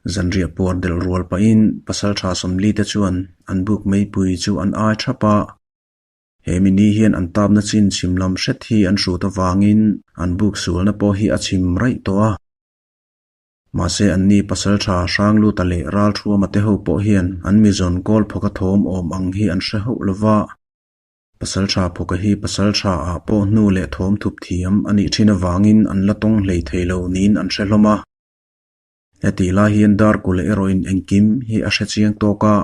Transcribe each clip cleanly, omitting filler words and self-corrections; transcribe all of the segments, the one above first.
Zanriah puar delh rual pahin pasaltha Sawmli te chuan an buk meipui chu an ai thap a. He mi ni hian an tapna chin chhim lam hret hi an hrut avangin an buk sualna pawh hi a chhim raih tawh a. Mahse anni pasaltha Hrangluta leh Ralthuama te ho pawh hian an mizawn kawl phawka thawm awm ang hi an hre hauh lova. Pasaltha phawka hi pasaltha ah pawh hnu leh thawm thup thiam a nih thin avangin an la tawng hlei thei lo niin an hre hlawm a. Hetih lai hian Darkula erawhin engkim hi a hre chiang tawk a,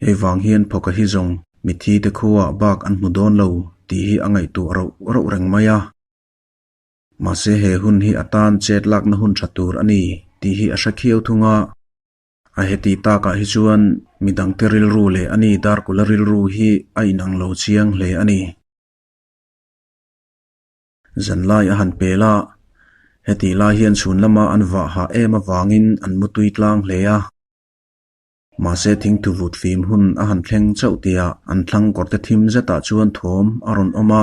hei vang hian phawka hi zawng mithi te khuaah bak an hmu dawn lo tih hi a ngaihtuah rauh rauh reng mai a. Mahse he hun hi a tan chet lakna hun tha tur a ni tih hi a hre khiau thung a. A heti takah hi chuan midangte rilru leh a ni Darkula rilru hi a inang lo chiang hle a ni. Zanlai a han pel a, hetih lai hian chhun lama an vah hah em avangin an mutui tlang hle a. Mahse thingthu vut fim hun a han thleng chauh tihah an thlang kawrte thim zetah chuan thawm a rawn awm a.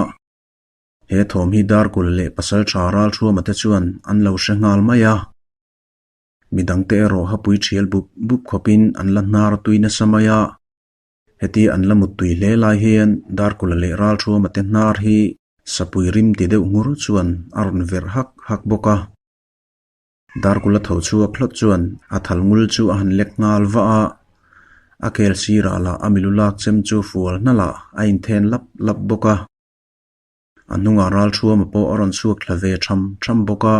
He thawm hi Darkul leh Pasaltha Ralthuama te chuan an lo hre nghal mai a. Midangte erawh hapui thial bup bup khawpin an la hnar tui nasa mai a. Heti an la muttui hle lai hian Darkula leh Ralthuama te hnar hi sapui rim ti deuh ngur chuan a rawn verh hak hak bawk a. Darkula tho chhuak hlawt chuan a thal ngul chu a han lek nghal vah a, a kel sirah lah a milu lak chem chu fual hnalh a inthen lap lap bawk a. A hnungah Ralthuama pawh a rawn chhuak thla ve tham tham bawk a.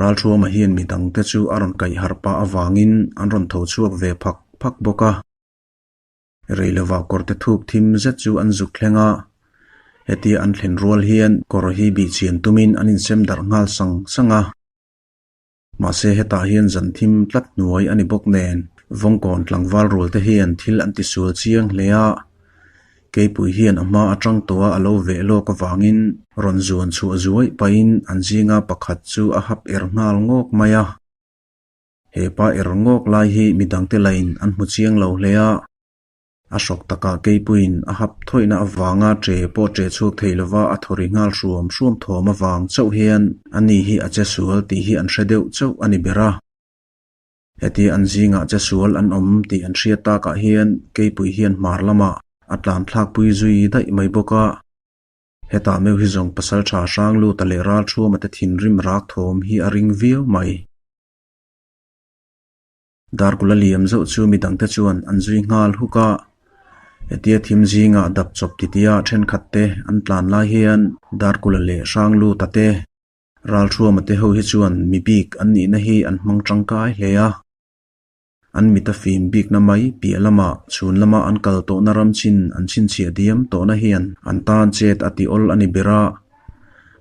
Ralthuama hian midangte chu a rawn kaih harh pah avangin an rawn tho chhuak ve phak phak bawk a. Rei lovah kawrte thuk thim zet chu an zuk thleng a, hetia an thlen rual hian kawr hi bihchian tumin an insem darh nghal sang sang a. Mahse hetah hian zan thim tlat hnuai a ni bawk nen Vawngkawn tlangval rual te hian thil an tisual chiang hle a, Keipui hian a hma atang tawh a lo veh lawk avangin rawn zuan chhuah zuaih pahin an zinga pakhat chu a hap er nghal ngawk mai a. He pa er ngawk lai hi midangte lain an hmu chiang lo hle a, a hrawk takah Keipuiin a hap thawihna avanga ṭe pawh ṭe chhuak thei lova a thaw ri nghal hruam hruam thawm avang chauh hian ani hi a che sual tih hi an hre deuh chauh a ni ber a. Heti an zingah che sual an awm tih an hriat takah hian Keipui hian hmar lamah a tlan thlakpui zui daih mai bawk a. Hetah meuh hi zawng pasaltha Hrangluta leh Ralthuama te thinrim rak thawm hi a ring viau mai. Darkula liam zauh chu midangte chuan an zui nghal huk a. Hetia thim zingah dap chawp titia thenkhat te an tlan lai hian Darkula leh Hrangluta te Ralthuama te ho hi chuan mi bik an nihna hi an hmang tangkai hle a. An mit a fim bikna mai piah lamah chhun lama an kal tawhna ram chin an chhinchhiah diam tawhna hian an tan chet a ti awl a ni ber a.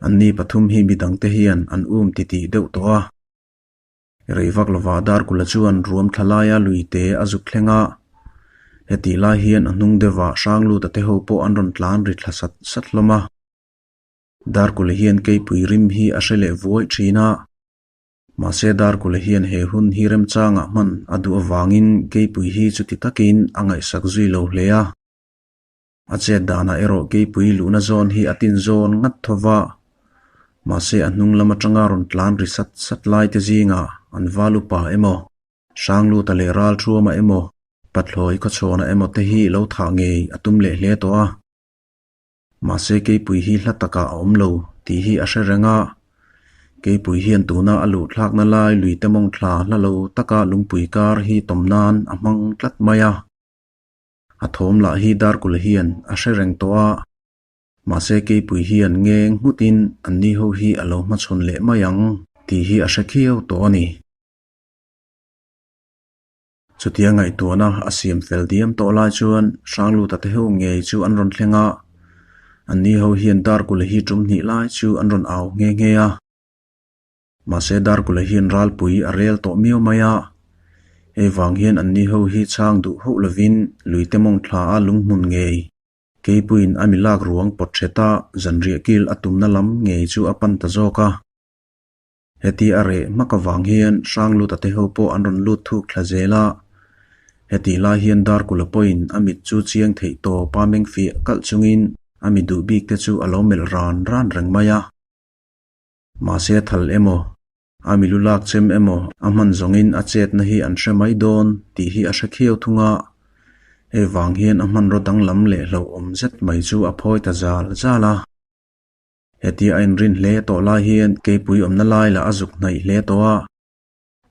Anni pathum hi midangte hian an um titih deuh tawh a. Rei vak lovah Darkula chuan ruam thla laia lui te a zuk thleng a. Hetih lai hian a hnung deuhah Hrangluta te ho pawh an rawn tlan ri thla sat sat hlawm a. Darkula hian keipui rim hi a hre leh vuai thin a, mahse Darkula hian he hun hi remchangah hman a duh avangin keipui hi chuti takin a ngaihsak zui lo hle a. A chet danah erawh keipui luhna zawn hi a tin zawn ngat tho va, mahse a hnung lam atanga rawn tlan ri sat sat lai te zingah an val upa emaw, Hrangluta leh Ralthuama emaw, Pathlawi Khawchhawna emaw te hi lo thah ngei a tum leh hle tawh a. Mahse keipui hi hla takah a awm lo tih hi a hre reng a, keipui hian tuna a luh thlakna lai lui te mawng thla hla lo taka lungpui kar hi tawm nan a hmang tlat mai a. A thawm lah hi Darkula hian a hre reng tawh a, mahse keipui hian ngeng nghutin anni ho hi a lo hmachhawn leh mai ang tih hi a hre khiau tawh a ni. Chutia ngaihtuahna a siam fel diam tawh lai chuan Hrangluta te ho ngei chu an rawn thleng a, anni ho hian Darkula hi tum hnih lai chu an rawn au nghe nghe a. Mahse Darkula hian ralpui a rel tawh miau mai a, hei vang hian anni ho hi chhang duh hauh lovin luite mawng thla a lunghmun ngei Keipuiin a mi lak ruang pawt hreta zanriah kil a tumna lam ngei chu a pan ta zawk a. Heti a reh hmak avang hian Hrangluta te ho pawh an rawn lut thuk thla zel a. Hetih lai hian Darkula pawhin a mit chu chiang theih tawp a meng fiah kalh chungin a mi duh bik te chu a lo melh ran ran reng mai a. Mahse thal emaw? A milu lak chem emaw a hman zawngin a chetna hi an hre mai dawn tih hi a hre khiau thung a. Hei vang hian a hmanraw danglam leh hlauhawm zet mai chu a phawi ta zal zal a. Hetia a inrin hle tawh lai hian keipui awmna lai lah a zuk hnaih hle tawh a.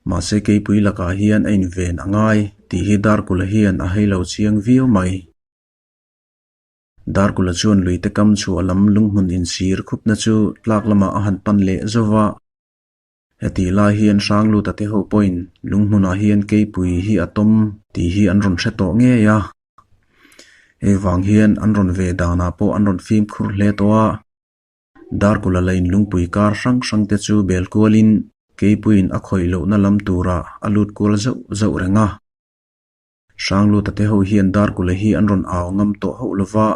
Mahse keipui lakah hian a inven a ngai tih hi Darkula hian a hei lo chiang viau mai. Darkula chuan luite kam chhuah lam lunghmun insir khupna chu tlak lamah a han pan leh zo va. Hetih lai hian Hrangluta te ho pawhin lunghmunah hian keipui hi a tawm tih hi an rawn hre tawh ngei a. Hei vang hian an rawn ve danah pawh an rawn fimkhur hle tawh a. Darkula lain lungpui kar hrang hrang te chu bel kualin keipuiin a khawih lohna lam turah a lut kual zauh zauh reng a. Hrangluta te ho hian Darkula hi an rawn au ngam tawh hauh lo va,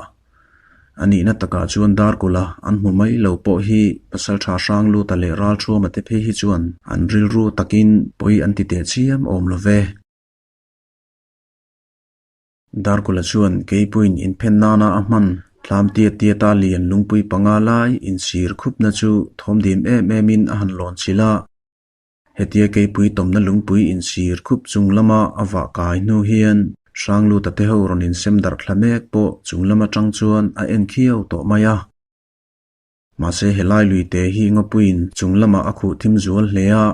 a nihna takah chuan Darkula an hmu mai lo pawh hi Pasaltha Hrangluta leh Ralthuama te phei hi chuan an rilru takin pawi an ti teh chiam awm lo ve. Darkula chuan Keipuiin inphen nana a hman thlam tiat tiata lian lungpui panga lai insir khupna chu thawmdim em emin a han lawn chilh a. Hetia keipui tawmna lungpui insir khup chung lama a vah kai hnu hian Hrangluta te ho rawn insem darh thla mek pawh chung lam atang chuan a en khiau tawh mai a. Mahse helai luite hi ngawpuiin chung lamah a khuh thim zual hle a,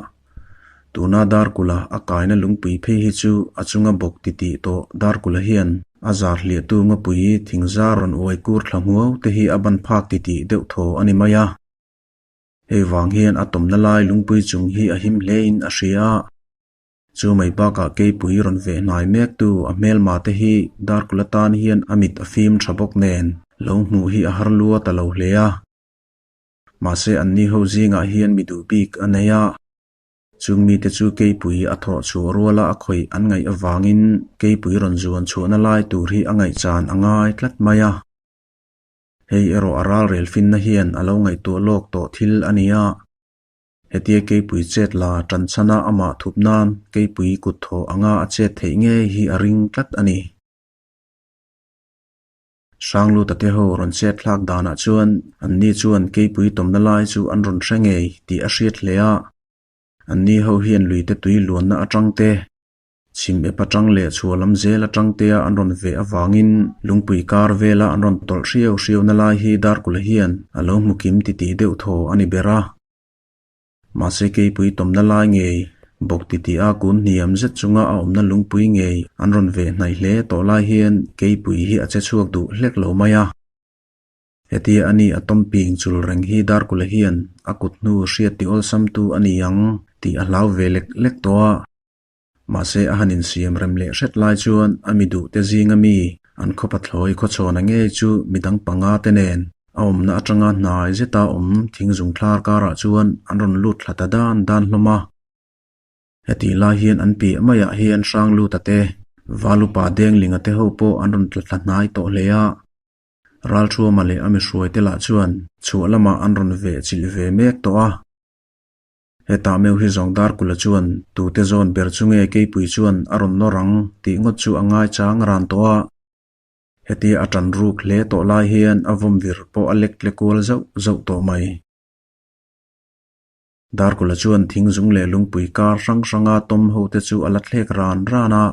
tuna Darkula a kaina lungpui phei hi chu a chunga bawk titih tawh Darkula hian a zar hliahtu ngawpui thingzar rawn uai kur thla hmuau te hi a ban phak titih deuh thaw a ni mai a. Hei vang hian a tawmna lai lungpui chung hi a him hlein a hria a. Chu mai bakah keipui rawn veh hnai mektu a hmelma te hi Darkula tan hian a mit a fim tha bawk nen lo hmuh hi a har lua ta lo hle a. Mahse anni ho zingah hian mi duh bik a nei a. Chung mite chu keipui a thawh chhuah ruala a khawih an ngaih avangin keipui rawn zuan chhuahna lai tur hi a ngaihchan a ngai tlat mai a. Hei erawh a ralrel finna hian a lo ngaihtuah lawk tawh thil a ni a. Hetia keipui chet la tan chhana amah thup nan keipui kut thawh anga a chet theih ngei hi a ring tlat a ni. Hrangluta te ho rawn chet thlak danah chuan anni chuan keipui tawmna lai chu an rawn hre ngei tih a hriat hle a. Anni ho hian luite tui luanna atang te Chhim ep atang leh chhuah lam zel atang tea an rawn veh avangin lungpui kar vela an rawn tawlh hriau hriauna lai hi Darkula hian a lo hmu kim titih deuh thaw a ni ber a. Mahse keipui tawmna lai ngei bawk titih a kun hniam zet chunga a awmna lungpui ngei an rawn veh hnaih hle tawh lai hian keipui hi a che chhuak duh hlek lo mai a. Hetia a ni a tawm ping chul reng hi Darkula hian a kut hnu hriat ti awlsamtu a ni ang tih a hlau ve lek lek tawh a. Mahse a han insiam rem leh hret lai chuan a mi duhte zinga mi an khaw pathlawi khawchhawna ngei chu midang panga te nen a awmna atanga hnai zeta awm thingzung thlar karah chuan an rawn lut thla ta dan dan hlawm a. Hetih lai hian an piah maiah hian Hrangluta te, Valupa Denglinga te ho pawh an rawn tla thla hnai tawh hle a. Ralthuama leh a mihruaite lah chuan chhuah lamah an rawn veh chilh ve mek tawh a. Hetah meuh hi zawng Darkula chuan tute zawn ber chu nge keipui chuan a rawn nawr ang tih ngawt chu a ngai chang ran tawh a. Hetia a tan ruk hle tawh lai hian a vawm vir pawh a lek tle kual zauh zauh tawh mai. Darkula chuan thingzung leh lungpui kar hrang hranga tawm ho te chu a la thlek ran ran a.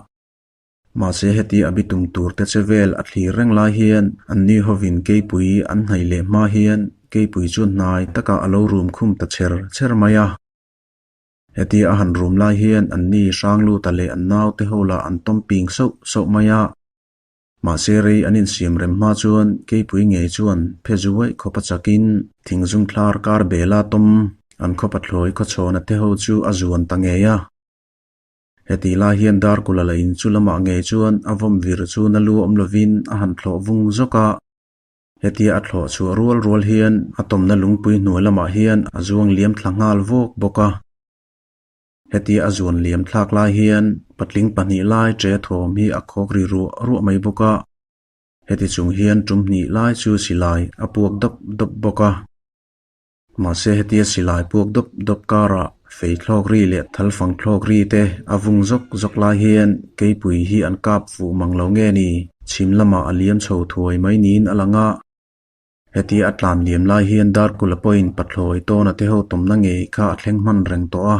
Mahse heti a bitum tur te che vel a thlir reng lai hian anni hovin keipui an hnaih leh hma hian keipui chu hnai takah a lo rum khum ta chher chher mai a. Heti a han rum lai hian anni Hrangluta leh an naute ho lah an tawm ping sauh sauh mai a. Mahse rei an insiam rem hma chuan keipui ngei chuan phe zuaih khawp a chakin thingzung thlar kar bela tawm an khaw pathlawi khawchhawna te ho chu a zuan ta ngei a. Hetih lai hian Darkula la in chu lamah ngei chuan a vawm vir chu na lu awm lovin a han thlawh vung zawk a. Hetia a thlawh chhuah rual rual hian a tawmna lungpui hnuai lamah hian a zuang liam thla nghal vawk bawk a. Hetia a zuan liam thlak lai hian patling pahnih lai ṭe thawm hi a khawk ri ruah ruah mai bawk a. Heti chung hian ṭum hnih lai chu silai a puak dawp dawp bawk a. Mahse hetia silai puak dawp dawp karah fei thlawk ri leh thal fang thlawk ri te a vung zawk zawk lai hian keipui hi an kap fuh mang lo nge ni? Chhim lamah a liam chho thuai mai niin a lang a. Hetia a tlan liam lai hian Darkula pawhin pathlawi tawna te ho tawmna ngei kha a thleng hman reng tawh a.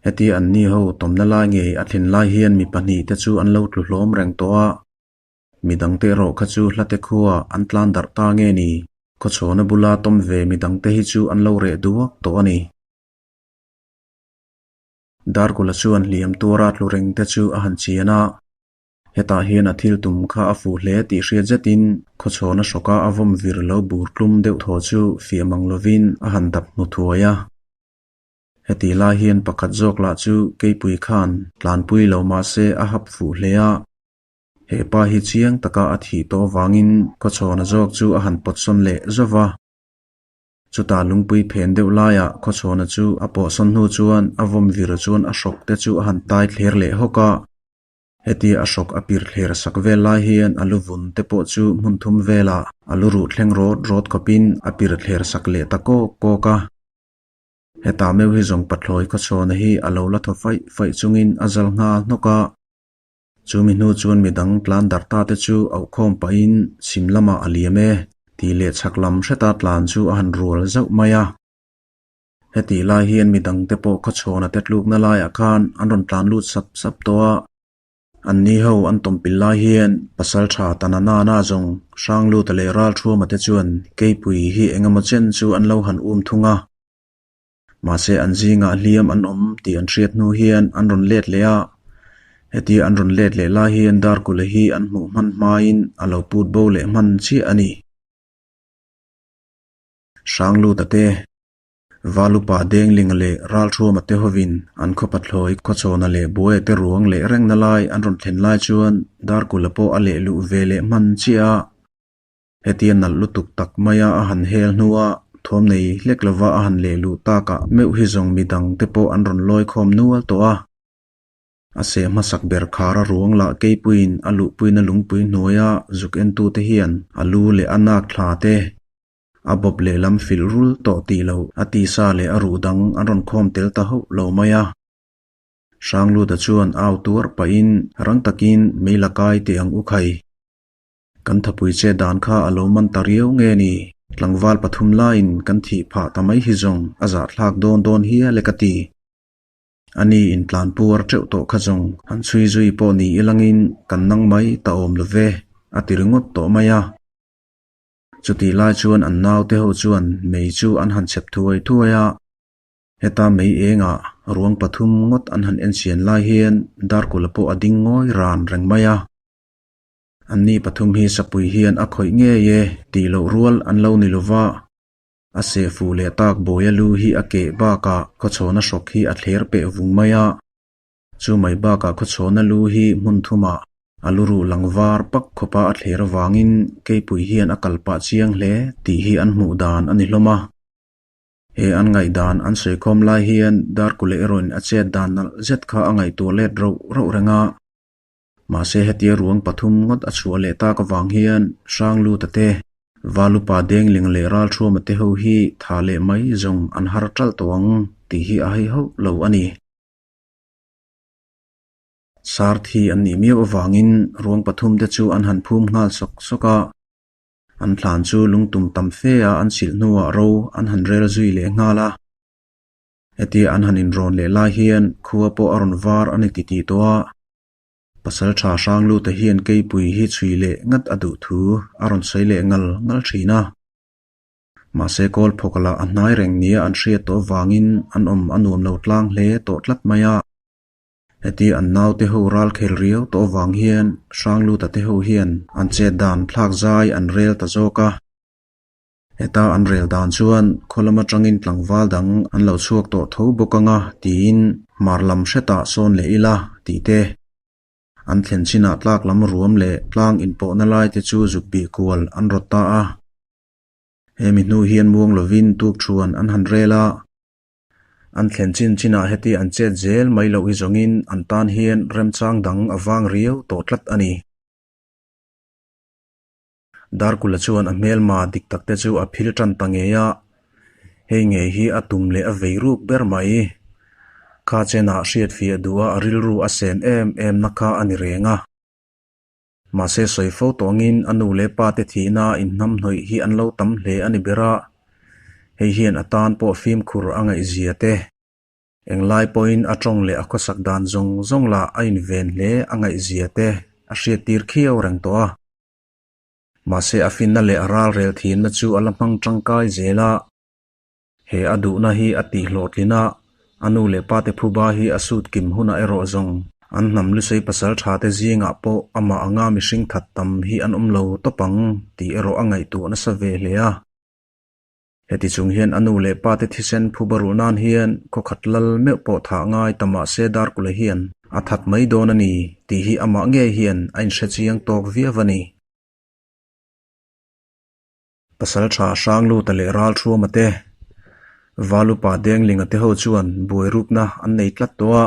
Hetia anni ho tawmna lai ngei a thlen lai hian mi pahnihte chu an lo tlu hlawm reng tawh a. Midangte erawh kha chu hlate khuaah an tlan darh ta nge ni? Khawchhawna bula tawm ve midangte hi chu an lo reh duak tawh a ni. Darkula chuan hliam tuara tlu reng te chu a han chian a. Hetah hian a thil tum kha a fuh hle tih hriat zetin khawchhawna hrawka a vawm vir lo bur tlum deuh thaw chu fiah mang lovin a han dap hmu thuai a. Hetih lai hian pakhat zawk lah chu keipui khan tlanpui lo mah se a hap fuh hle a. He pa hi chiang taka a thih tawh avangin khawchhawna zawk chu a han pawtsawn leh zauh va. Chutah lungpui phen deuh laiah khawchhawna chu a pawhsawn hnu chuan a vawm vir chuan a hrawk te chu a han tai thler leh hawk a. Hetia a hrawk a pir thler sak vel lai hian a lu vun te pawh chu hmun thum velah a lu ruh thleng rawt rawt khawpin a pir thler sak leh ta kawk kawk a. Hetah meuh hi zawng pathlawi khawchhawna hi a lo la thaw faih faih chungin a zal nghal hnawk a. Chumi hnu chuan midang tlan darh ta te chu auhkhawm pahin chhim lamah a liam e tih leh chhak lam hreta tlan chu a han rual zauh mai a. Hetih lai hian midangte pawh khawchhawna te tlukna laiah khan an rawn tlan lut sap sap tawh a. Anni ho an tawmpil lai hian Pasaltha Tananana zawng Hrangluta leh Ralthuama te chuan Keipui hi engemaw chen chu an lo han um thung a. Mahse an zingah hliam an awm tih an hriat hnu hian an rawn let leh a. Hetia an rawn let leh lai hian Darkula hi an hmuh hman hmain a lo put bo leh hman chiah a ni. Hrangluta te, Valupa Denglinga leh Ralthuama te hovin an khaw pathlawi Khawchhawna leh Buaia te ruang leh rengna lai an rawn thlen lai chuan Darkula pawh a leh luh ve leh hman chiah a. Hetia nalh lutuk tak maia a han hel hnua thawm nei hlek lova a han leh luh takah meuh hi zawng midang te pawh an rawn lawi khawm nual tawh a. A seh hmasak ber khar a ruang lah keipuiin a luhpuina lungpui hnuaia zuk entute hian a lu leh a nak thla te, a bawp lehlam filh rul tawh tih loh a tisa leh a ruh dang an rawn khawm tel ta hauh lo mai a. Hrangluta chuan au tuar pahin rang takin mei la kai teh ang u khai. Kan thapui che dan kha a lo man ta riau nge ni? Tlangval pathum laiin kan thih phah ta mai hi zawng a zahthlak dawn dawn hial e ka ti. A ni intlan puar teuh tawh kha zawng han chhui zui pawh ni ilangin kan nang mai ta awm lo ve, a ti ringawt tawh mai a. Chutih lai chuan an naute ho chuan mei chu an han chep thuai thuai a. Heta mei engah ruang pathum ngawt an han ensian lai hian Darkula pawh a ding ngawi ran reng mai a. Anni pathum hi sapui hian a khawih ngei e tih loh rual an lo ni lova. A seh fuh leh tak Bawia lu hi a keh bakah khawchhawna hrawk hi a thler peh vung mai a. Chu mai bakah khawchhawna lu hi hmun thumah a lu ruh lang var pak khawpa a thler avangin keipui hian a kal pah chiang hle tih hi an hmuh dan a ni hlawm a. He an ngaihdan an sawikhawm lai hian Darkule erawhin a chet dan nalh zet kha a ngaihtuah let rauh rauh reng a. Mahse hetia ruang pathum ngawt a chhuah leh tak avang hian Hrangluta te, Valupa Dengling leh Ralthuama te ho hi tha leh mai zawng an har ṭalh tawh ang tih hi a hei hauh lo a ni. Sar thi an nih miau avangin ruang pathum te chu an han phum nghal sawk sawk a, an thlan chu lungtum tam fe a an silh hnuah ro an han rel zui leh nghal a. Hetia an han inrawn leh lai hian khua pawh a rawn var a ni titih tawh a. Pasal tha Hrangluta hian keipui hi chhui leh ngat a duh thu a rawn sawi leh ngal ngal thin a. Mahse kawl phawk lah a hnai reng nia an hriat tawh avangin an awm a nuam lo tlang hle tawh tlat mai a. Hetia an naute ho ral khel riau tawh avang hian Hrangluta te ho hian an chet dan thlak zai an rel ta zawk a. Heta an rel dan chuan khaw lam atangin tlangval dang an lo chhuak tawh tho bawk anga tiin hmar lam hretah sawn leh ila tih te. An thlen chinah tlak lam ruam leh tlang inpawhna lai te chu zuk bih kual an rawt ta a. Hemi hnu hian muang lovin tuk thuan an han rel a. An thlen chin chinah heti an chet zel mai loh hi zawngin an tan hian remchang dang a vang riau tawh tlat a ni. Darkula chuan a hmelma dik tak te chu a phil tan ta ngei a, hei ngei hi a tum leh a vei ruk ber mai. Kha chenah hriatfiah duha a rilru a sen em em na kha a ni reng a. Mahse sawi fo tawh angin a nu leh pa te thihna inhnamhnawih hi an lo tam hle a ni ber a, hei hian a tan pawh fimkhur a ngaihzia te, englai pawhin a tawng leh a khawsak dan zawng zawng lah a inven hle a ngaihzia te a hriattir khiau reng tawh a. Mahse a finna leh a ralrel thinna chu a la hmang tangkai zel a. He a duhna hi a tih hlawhtlin a, a nu leh pa te phuba hi a sut kim hunah erawh zawng an hnam lusei pasal tha te zingah pawh amah anga mihring that tam hi an awm lo tawp ang tih erawh a ngaihtuah nasa ve hle a. Heti chung hian a nu leh pa te thisen phuba ruh nan hian khawkhat lal meuh pawh thah ngai ta mah se Darkula hian a that mai dawn a ni tih hi amah ngei hian a inhre chiang tawk viau a ni. Pasal tha Hrangluta leh Ralthuama te, Valupa Denglinga te ho chuan buai rukna an nei tlat tawh a.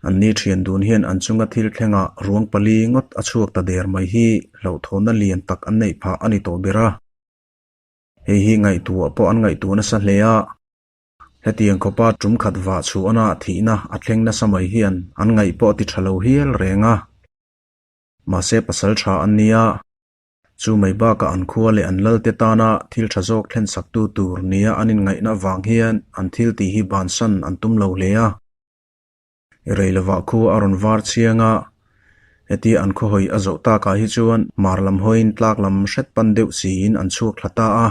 An ni thian dun hian an chunga thil thlengah ruang pali ngawt a chhuak ta der mai hi hlauhthawnna lian tak an neih phah a ni tawh ber a. Hei hi ngaihtuah pawh an ngaihtuah nasa hle a. Hetiang khawpa tum khat vah chhuahna thihna a thleng nasa mai hian an ngaih pawh a ti tha lo hial reng a. Mahse pasal tha an nia. Chu mai bakah an khua leh an lalte tana thil tha zawk thlen saktu tur nia an inngaihna avang hian an thil tih hi bansan an tum lo hle a. Rei lovah khua a rawn var chiang a, hetia an khaw hawi a zawh takah hi chuan hmar lam hawiin tlak lam hret pan deuh siin an chhuak thla ta a.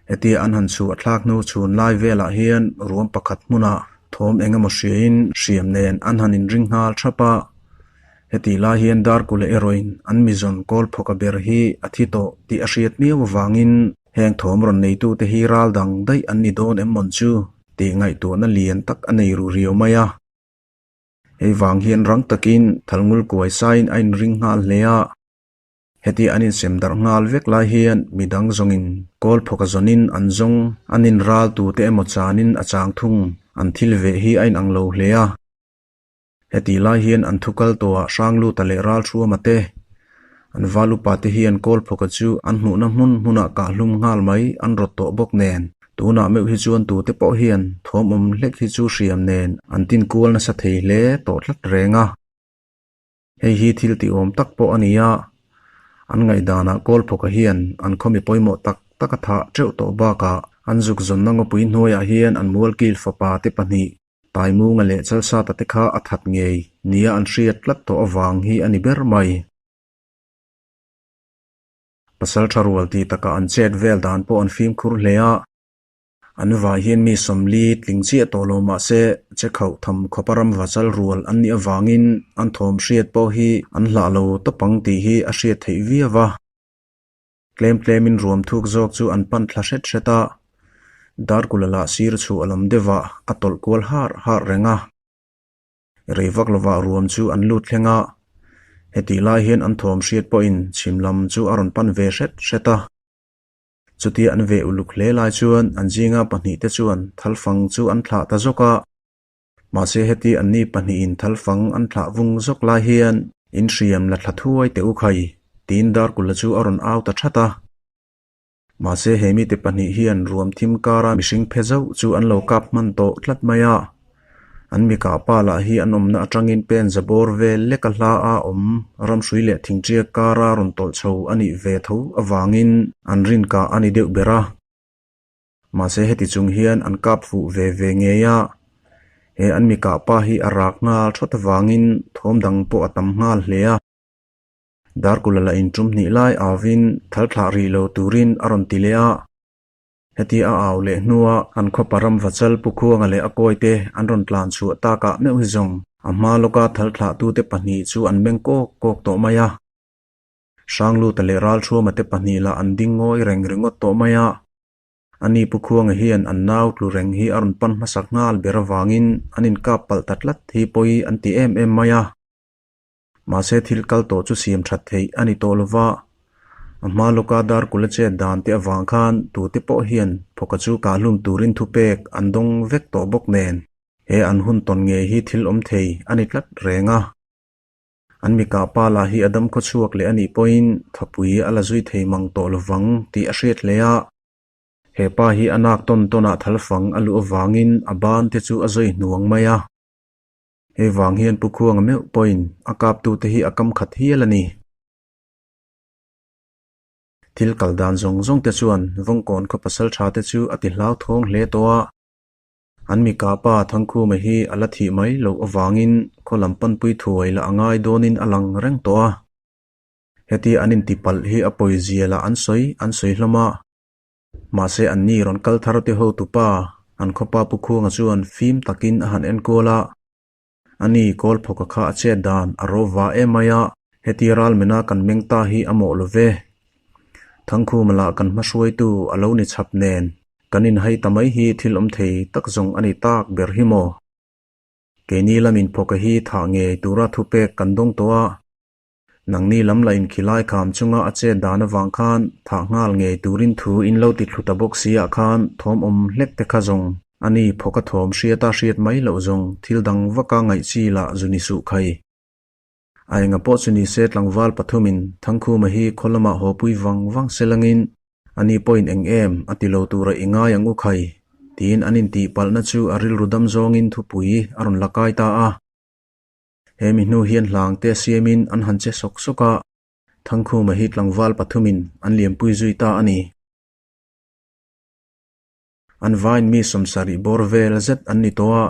Hetia an han chhuah thlak hnu chhun lai velah hian ruam pakhat hmunah thawm eng emaw hriain hriam nen an han inring nghal thap a. Hetih lai hian Darkula erawhin an mizawn kawl phawka ber hi a thi tawh tih a hriat miau avangin heng thawm rawn neitute hi ral dang daih an ni dawn em mawn chu tih ngaihtuahna lian tak a nei ru riau mai a. Hei vang hian rang takin Thalngul kuai sain a inring nghal hle a. Heti an insem darh nghal vek lai hian midang zawngin kawl phawka zawnin an zawng an inral tute emaw chanin a chang thung an thil veh hi a inang lo hle a. Heti lai hian an thu kal tawhah Hrangluta leh Ralthuama te, an val upa te hian kawl phawka chu an hmuhna hmun hmunah kahhlum nghal mai an rawt tawh bawk nen tunah meuh hi chuan tute pawh hian thawm awm hlek hi chu hriam nen an tin kual nasa thei hle tawh tlat reng a. Hei hi thil tihawm tak pawh a ni a, an ngaihdanah Kawlphawka hian an khawmi pawimawh tak tak a thah teuh tawh bakah an zuk zawnna ngawpui hnuaiah hian an mualkil fapa te pahnih Taimunga leh Chalsata te kha a that ngei nia an hriat tlat tawh avang hi a ni ber mai. Pasal tha rual tih takah an chet vel dan pawh an fimkhur hle a. An vai hian mi sawmli tling chiah tawh lo mah se che khauh tham khawpa ram vachal rual an nih avangin an thawm hriat pawh hi an hlah lo tawp ang tih hi a hriat theih viau a. Tlem tlemin ruam thuk zawk chu an pan thla hret hret a, Darkula lah sir chhuah a lam deuhah a tawlh kual harh harh reng a. Rei vak lovah ruam chu an lut thleng a, hetih lai hian an thawm hriat pawhin chhim lam chu a rawn pan ve hret hret a. Chutia an ve uluk hle lai chuan an zinga pahnihte chuan thalfang chu an thlah ta zawk a. Mahse heti anni pahnihin thalfang an thlah vung zawk lai hian in hriam la thla thuai teh u khai tiin Darkula chu a rawn au ta that a. Mahse he mite pahnih hian ruam thim kara mihring phe zauh chu an lo kap hman tawh tlat mai a. An mikah pa lah hi an awmna atangin pen za bawr vel lek a hla a awm ramhrui leh thingṭiak kara rawn tawlh chho a nih ve tho avangin an rinkah a ni deuh ber a. Mahse heti chung hian an kap fuh ve ve ngei a, he an mikah pa hi a rak nghal thawt avangin thawm dang pawh a tam nghal hle a. Darkula lah in tum hnih lai avin thal thlah rih lo turin a rawn ti leh a. Heti a au leh hnua an khawpa ram vachal Pu Khuanga leh a kawite an rawn tlan chhuah takah meuh hi zawng a hma lawka thal thlahtute pahnih chu an meng kawk kawk tawh mai a. Hrangluta leh Ralthuama te pahnih lah an ding ngawi reng ringawt tawh mai a. Ani Pu Khuanga hian an nau tlu reng hi a rawn pan hmasak nghal ber avangin an inkap palh ta tlat hi pawi an ti em em mai a. Mahse thil kal tawh chu siam that theih a ni tawh lova, a hma lawka Darkula chet dan te avang khan tute pawh hian phawka chu kahhlum turin thupek an dawng vek tawh bawk nen he an hun tawn ngei hi thil awm thei a ni tlat reng a. An mikah pa lah hi a dam khaw chhuak leh a nih pawhin thapui a la zui thei mang tawh lovang tih a hriat hle a. He pa hi a nak tawn tawnah thalfang a luh avangin a ban te chu a zawi hnuang mai a. Hei vang hian Pu Khuanga meuh pawhin a kaptute hi a kam khat hial a ni. Thil kal dan zawng zawng te chuan Vawngkawn khaw pasal tha te chu a ti hlauthawng hle tawh a. An mi kahpa Thangkhuma hi a la thih mai loh avangin khaw lam panpui thuai lah a ngai dawnin a lang reng tawh a. Hetia an intipalh hi a pawizia lah an sawi an sawi hlawm a. Mahse anni rawn kal thar te hotupa an khawpa Pu Khuanga chuan fim takin a han enkual a. Ani Kawlphawka kha a chet dan a ro va em mai a, heti ralmena kan meng ta hi a mawh lo ve. Thangkhuma lah kan hmahruaitu a lo ni chhap nen kan inhai ta mai hi thil awm thei tak zawng a ni tak ber hi maw? Keini lamin phawka hi thah ngei tura thupek kan dawng tawh a. Nangni lam la inkhilai kham chunga a chet dan avang khan thah nghal ngei turin thu in lo ti thlu ta bawk si ah khan thawm awm hlek te kha zawng a ni phawk a thawm hriat a hriat mai loh zawng thil dang vaka ngaih chi lah zu ni suh khai. A enga pawh chu ni se tlangval pathumin Thangkhuma hi khaw lamah haw pui vang vang se langin a ni pawhin eng em a ti lo tura i ngai ang u khai tiin an intihpalhna chu a rilru dam zawngin thupui a rawn la kai ta a. He mi hnu hian hlang te siamin an han che sawk sawk a, Thangkhuma hi tlangval pathumin an liampui zui ta a ni. An vain mi sawmsarih bawr vel zet an ni tawh a,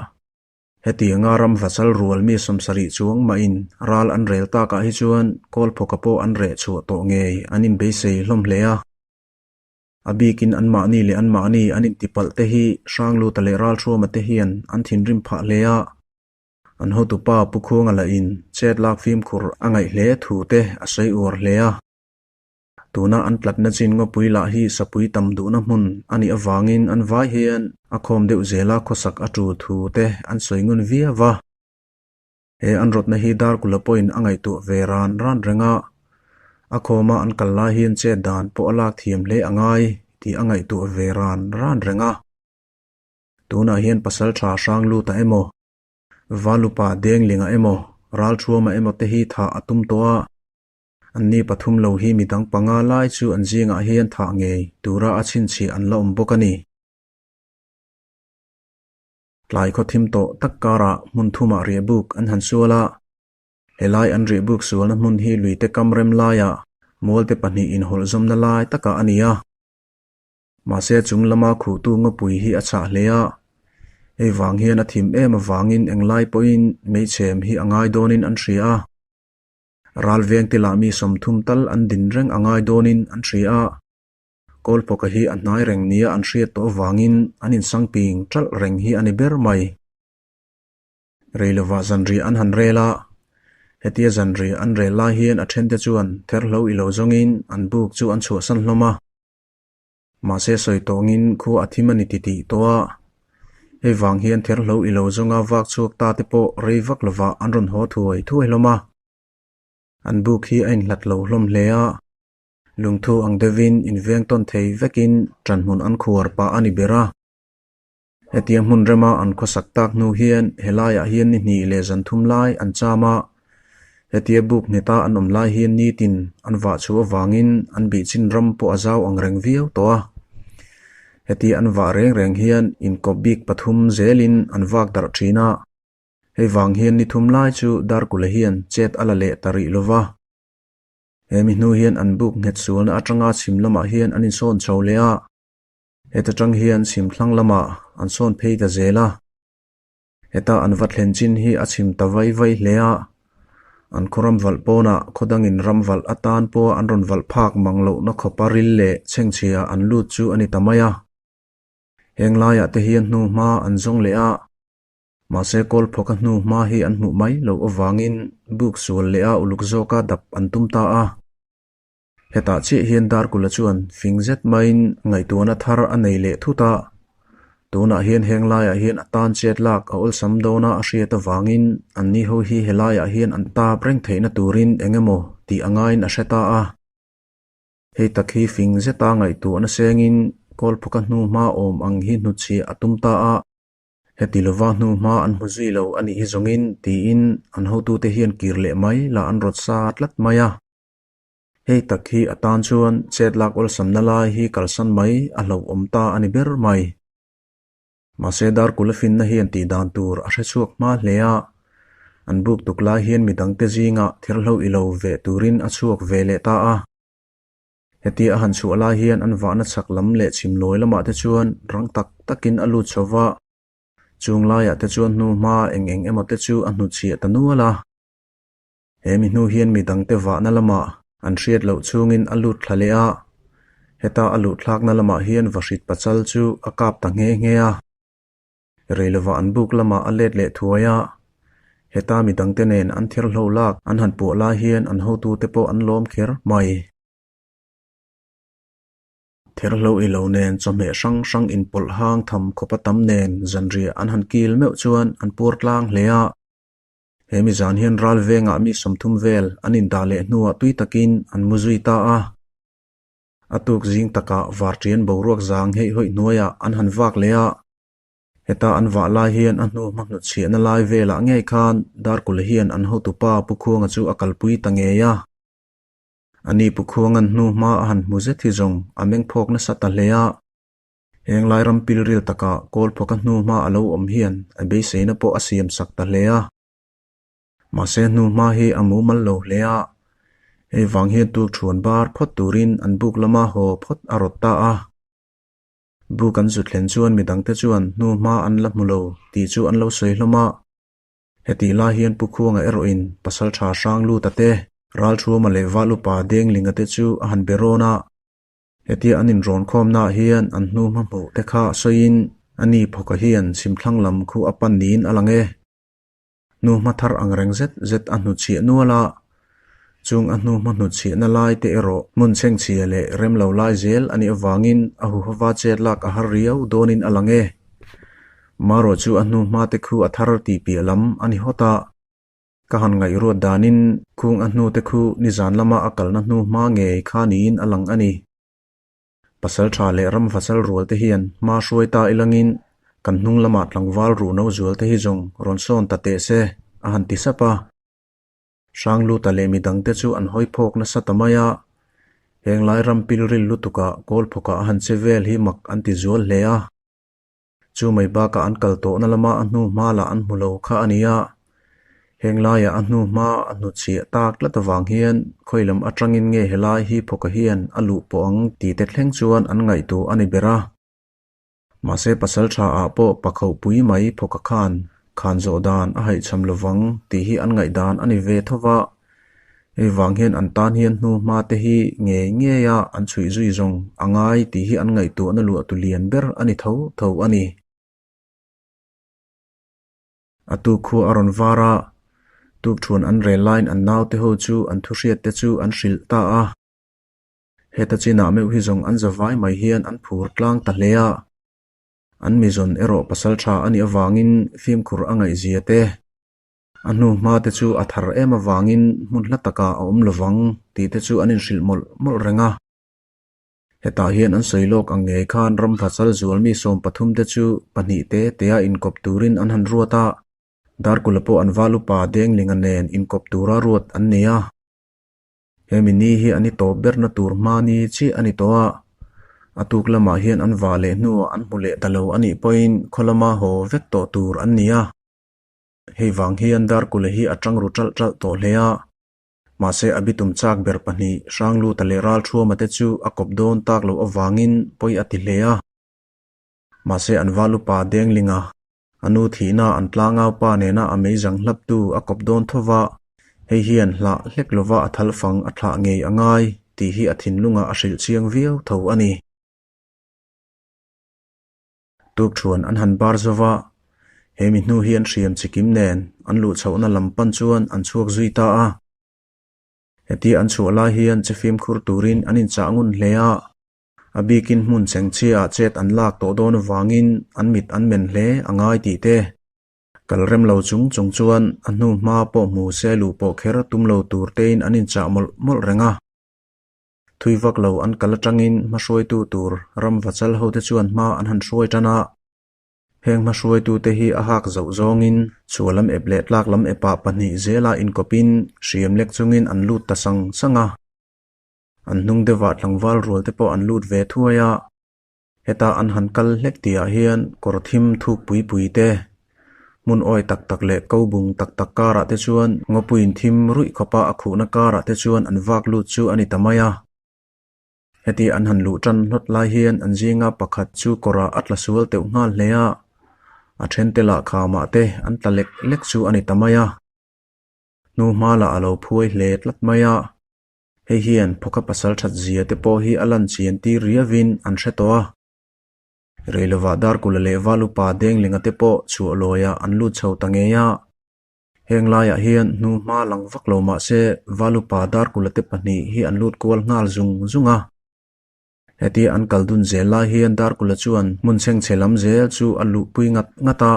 hetianga ram vachal rual mi sawmsarih chuang mahin ral an rel takah hi chuan Kawlphawka pawh an reh chhuah tawh ngei an inbeisei hlawm hle a. A bikin anmahni leh anmahni an intipalh te hi Hrangluta leh Ralhruama te hian an thinrim phah hle a. An hotupa Pu Khuanga lahin chet lak fimkhur a ngaih hle thu te a sawi uar hle a. Tuna an tlatna chin ngawpui lah hi sapui tam duhna hmun a nih avangin an vai hian a khawm deuh zela khawsak a tul thu te an sawi ngun viau va. He an rawtna hi Darkula pawhin a ngaihtuah ve ran ran reng a, a khawma an kal lai hian chet dan pawh a lak thiam hle a ngai tih a ngaihtuah ve ran ran reng a. Tunah hian pasal tha hrang lut a emaw, Valupa Denglinga emaw, Ralthuama emaw te hi thah a tum tawh a. Anni pathum lo hi midang panga lai chu an zingah hian thah ngei tura a chhinchhiah an la awm bawk a ni. Tlai khaw thim tawh tak karah hmun thumah riahbuk an han sual a. Helai an riahbuk sualna hmun hi luite kam rem laiah mualte pahnih inhawlh zawmna lai takah a ni a. Mahse chung lama khuhtu ngawpui hi a chhah hle a, hei vang hian a thim em avangin englai pawhin meichhem hi a ngai dawnin an hria a. Ral vengte lah mi 30 tal an din reng a ngai dawnin an hria a. Kawlphawka hi a hnai reng nia an hriat tawh avangin an insangping ṭalh reng hi a ni ber mai. Rei lovah zanriah an han rel a, hetia zanriah an rel lai hian a ṭhente chuan therhlo i lo zawngin an buk chu an chhuahsan hlawm a. Mahse sawi tawngin khua a thim a ni titih tawh a, hei vang hian therhlo i lo zawnga vak chhuak ta te pawh rei vak lovah an rawn haw thuai thuai hlawm a. An buk hi a inhlat lo hlawm hle a, lungthu ang deuhin inveng tawn thei vekin ṭanhmun an khuar pah a ni ber a. Hetia hmun rema an khawsak tak hnu hian helaiah hian ni hnih leh zan thum lai an cham a, hetia buk ngheta an awm lai hian nitin an vah chhuah avangin an bihchin ram pawh a zau ang reng viau tawh a. Hetia an vah reng reng hian inkawp bik pathum zelin an vak darh thin a, hei vang hian ni thum lai chu Darkula hian chet a la leh ta rih lo va. He mi hnu hian an buk nghet sualna atanga chhim lamah hian an insawn chho leh a. Heta tang hian chhim thlang lamah an sawn phei ta zel a, heta an va thlen chin hi a chhim ta vai vai hle a, an khaw ram valh pawnah khaw dangin ram valh atan pawha an rawn valh phak mang lohna khawpa ril leh chhengchhia an lut chu a ni ta mai a. Heng laiah te hian hnu hma an zawng leh a, mahse Kawlphawka hnu hma hi an hmuh mai loh avangin buk sual leh a uluk zawka dap an tum ta a. Hetah chiah hian Darkula chuan fing zet maiin ngaihtuahna thar a nei leh thut a, tunah hian heng laiah hian a tan chet lak a awlsam dawna a hriat avangin anni ho hi helaiah hian an tap reng theihna turin eng emaw tih a ngaiin a hre ta a. Hei tak hi fing zeta ngaihtuahna sengin Kawlphawka hnu hma awm ang hi hnutchhiah a tum ta a. Heti lova hnu hma an hmu zui lo a nih hi zawngin tiin an hotute hian kir leh mai lah an rawt sa tlat mai a. Hei tak hi a tan chuan chet lak awlsamna lai hi kalsan mai a hlauhawm ta a ni ber mai. Mahse Darkula finna hian tih dan tur a hre chhuak hma hle a. An buk tuk lai hian midangte zingah therhlo i lo veh turin a chhuak ve leh ta a. Hetia a han chhuah lai hian an vahna chhak lam leh chhim lawi lamah te chuan rang tak takin a lut chho va, chung laiah te chuan hnu hma eng eng emaw te chu a hnutchhiah ta nual a. He mi hnu hian midangte vahna lamah an hriat loh chhungin a lut thla leh a, heta a luh thlakna lamah hian vahrit pachal chu a kap ta nghe nghe a. Rei lovah an buk lamah a let leh thuai a, heta midangte nen an therhlo lak an han puah lai hian an hotute pawh an lawm kher mai. Therhlo i lo nen chawhmeh hrang hrang inpawlh hang tham khawpa tam nen zanriah an han kil meuh chuan an puar tlang hle a. He mi zan hian ral vengah mi 30 vel an indah leh hnuah tui takin an mu zui ta a. A tuk zing takah varṭian boruak zang heih hawih hnuaiah an han vak leh a. Heta an vah lai hian a hnu hma hnutchhiahna lai velah ngei khan Darkula hian an hotupa Pu Khuanga chu a kalpui ta ngei a. Ani Pu Khuanga'n hnu hma a han hmu zet hi zawng a meng phawk nasa ta hle a. Heng lai ram pilril takah Kawlphawka hnu hma a lo awm hian a beiseina pawh a siam sak ta hle a. Mahse hnu hma hi a mumal lo hle a, hei vang hian tuk thuan bar phawt turin an buk lama haw phawt a rawt ta a. Buk an zut thlen chuan midangte chuan hnu hma an la hmu lo tih chu an lo sawi hlawm a. Hetih lai hian Pu Khuanga erawhin Pasaltha Hrangluta te, Ralthuama leh Val Upa Denglinga te chu a han be rawn a. Hetia an inrawn khawmnaah hian an hnu hma hmuh te kha sawiin a ni phawka hian chhimthlang lam khu a pan niin a lang e. Hnu hma thar ang reng zet zet a hnutchhiah nual a, chung a hnu hma hnutchhiahna lai te erawh hmun chhengchhia leh rem lo lai zel a nih avangin a huhova chet lak a har riau dawnin a lang e. Marawh chu a hnu hma te khu a thar tih piah lam a ni hawt a. Ka han ngaihruat danin khung a hnu te khu nizan lama a kalna hnu hma ngei kha niin a lang a ni. Pasal tha leh ram vachal rual te hian hma hruai ta ilangin kan hnung lamah tlangval ruh no zual te hi zawng rawn sawn ta teh se, a han ti sap a. Hrangluta leh midang te chu an hawi phawk nasa ta mai a, heng lai ram pilril lutukah Kawlphawkah a han che vel hi mak an ti zual hle a. Chu mai bakah an kal tawhna lama a hnu hma lah an hmu lo kha a ni a. Heng laiah a hnu hma a hnutchhiah tak tlat avang hian khawi lam atangin nge helai hi phawka hian a luh pawh ang tih te thleng chuan an ngaihtuah a ni ber a. Mahse pasal tha ah pawh pakhohpui mai phawka khan khan zawh dan a haihchham lovang tih hi an ngaihdan a ni ve tho va. Hei vang hian an tan hian hnu hma te hi ngei ngei a an chhuih zui zawng a ngai tih hi an ngaihtuahna luah tu lian ber a ni tho tho a ni. A tuk khua a rawn var a, tukthuan an rel laiin an naute ho chu an thuhriat te chu an hrilh ta a. Heta chinah meuh hi zawng an zavai mai hian an phur tlang ta hle a. An mizawn erawh pasal tha a nih avangin fimkhur a ngaihzia te. A hnu hma te chu a thar em avangin hmun hla takah a awm lovang tih te chu an inhrilh mawlh mawlh reng a. Hetah hian an sawi lawk ang ngei khan ram vachal zual mi 13 te chu pahnih te tea inkawp turin an han ruat a, Darkula pawh an val upa Denglinga nen inkawp tura ruat an ni a. Hemi ni hi an i tawp berna tur hma ni chiah a ni tawh a, a tuk lamah hian an vah leh hnuah an hmu leh ta lo a nih pawhin khaw lama haw vek tawh tur an ni a. Hei vang hian Darkula hi a tang ru ṭalh ṭalh tawh hle a, mahse a bitum chak ber pahnih Hrangluta leh Ralṭhuama te chu a kawp dawn tak loh avangin pawi a ti hle a. Mahse an val upa Denglinga, a nu thihna an tlangau pa nena a meizang hlaptu a kawp dawn tho va, hei hian hlah hlek lova a thal fang a thlah ngei a ngai tih hi a thinlungah a hrilh chiang viau tho a ni. Tukthuan an han bar zo va, he mi hnu hian hriam chikim nen an luh chhohna lam pan chuan an chhuak zui ta a. Hetia an chhuah lai hian che fimkhur turin an inchah ngun hle a, a bikin hmun chengchhiaah chet an lak tawh dawn avangin an mit an men hle a ngai tih te. Kal rem lo chung chung chuan a hnu hma pawh hmu se luh pawh kher tum lo tur tein an inchah mawlh mawlh reng a. Thui vak lo an kal atangin hmahruaitu tur ram vachal hote chuan hma an han hruai tan a. Heng hmahruaitute hi a hak zoh zawngin chhuah lam ep leh tlak lam epah pahnih zela inkawpin hriam lek chungin an lut ta sang sang a. An hnung deuhah tlangval rual te pawh an lut ve thuai a. Heta an han kal hlek tihah hian kawr thim thuk pui pui te. Hmun awi tak tak leh ko bung tak tak karah te chuan ngawpuiin thim ruih khawpa a khuhna karah te chuan an vak lut chu a ni ta mai a. Heti an han luh tan hlawt lai hian an zinga pakhat chu kawrah a tla sual teuh nghal hle a, a thente lah khamah te an tla lek lek chu a ni ta mai a. Hnu hma lah a lo phuai hle tlat mai a. Hei hian phawkha pasal that zia te pawh hi a lan chian tir riavin an hre tawh a. Reilovah Darkula leh Valupa Denglinga te pawh chhuah lawiah an lut chho ta ngei a. Heng laiah hian hnu hma lang vak lo mah se Valupa Darkula te pahnih hi an lut kual nghal zung zung a. Hetia an kal dun zel lai hian Darkula chuan hmun chhengchhe lam zel chu a luhpui ngat ngat a.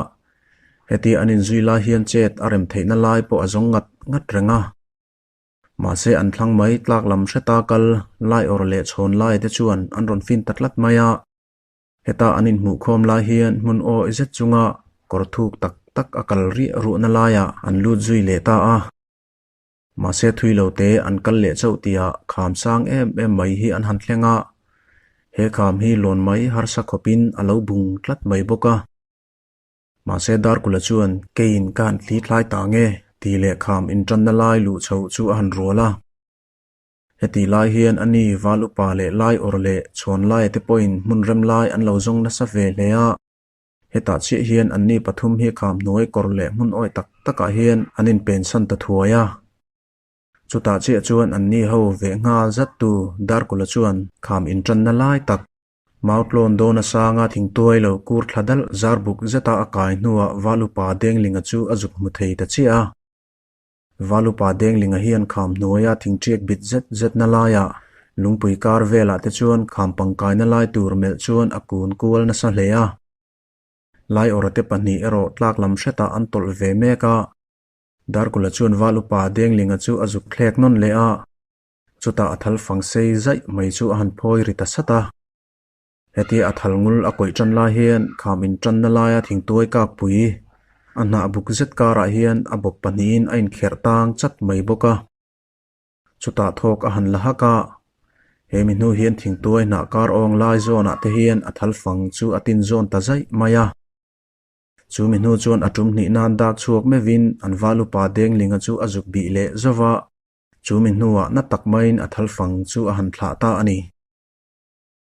Hetia an inzui lai hian chet a rem theihna lai pawh a zawng ngat ngat reng a. Mahse an thlang mai tlak lam hreta kal lai awr leh chhawn lai te chuan an rawn fin ta tlat mai a. Heta an inhmuhkhawm lai hian hmun awi zet chunga kawr thuk tak tak a kal riah ruahna laiah an lut zui leh ta a. Mahse thui lo te an kal leh chauh tihah kham sang em em mai hi an han thleng a. He kham hi lawn mai harsa khawpin a lo bung tlat mai bawk a. Mahse Darkula chuan keiin ka han thli thlai ta nge tih leh kham intanna lai luh chhoh chu a han rual a. Hetih lai hian a ni Val upa leh Lai awr leh Chhawn Laia te pawhin hmun rem lai an lo zawng nasa ve hle a. Hetah chiah hian anni pathum hi kham hnuai kawr leh hmun awi tak takah hian an inpensan ta thuai a. Chutah chiah chuan anni ho veh nghal zat tu Darkula chuan kham intanna lai tak Mautlawn dawn a sanga thingtuai lo kur thla dalh zar buk zeta a kai hnuah Val upa Denglinga chu a zuk hmu thei ta chiah a. Val upa Denglinga hian kham hnuaia thingṭiak bit zet zetna laiah lungpui kar velah te chuan kham pangkaina lai tur melh chuan a kun kual nasa hle a. Laiawra te pahnih erawh tlak lam hretah an tawlh ve mek a. Darkula chuan Val upa Denglinga chu a zuk thlek nawn leh a. Chutah a thal fang sei zaih mai chu a han phawi ri ta sat a. Hetia a thal ngul a kawih tan lai hian kham in tanna laia thingtuai kak pui a hnah buk zet karah hian a bawp pahnihin a inkherh tang chat mai bawk a. Chutah thawk a han la hak a, he mi hnu hian thingtuai hnah kar awng lai zawnah te hian a thal fang chu a tin zawn ta zaih mai a. Chu mi hnu chuan a tum hnih nan dak chhuak meuhin an val upa Denglinga chu a zuk bih leh zauh a. Chu mi hnuah na tak maiin a thal fang chu a han thlah ta a ni.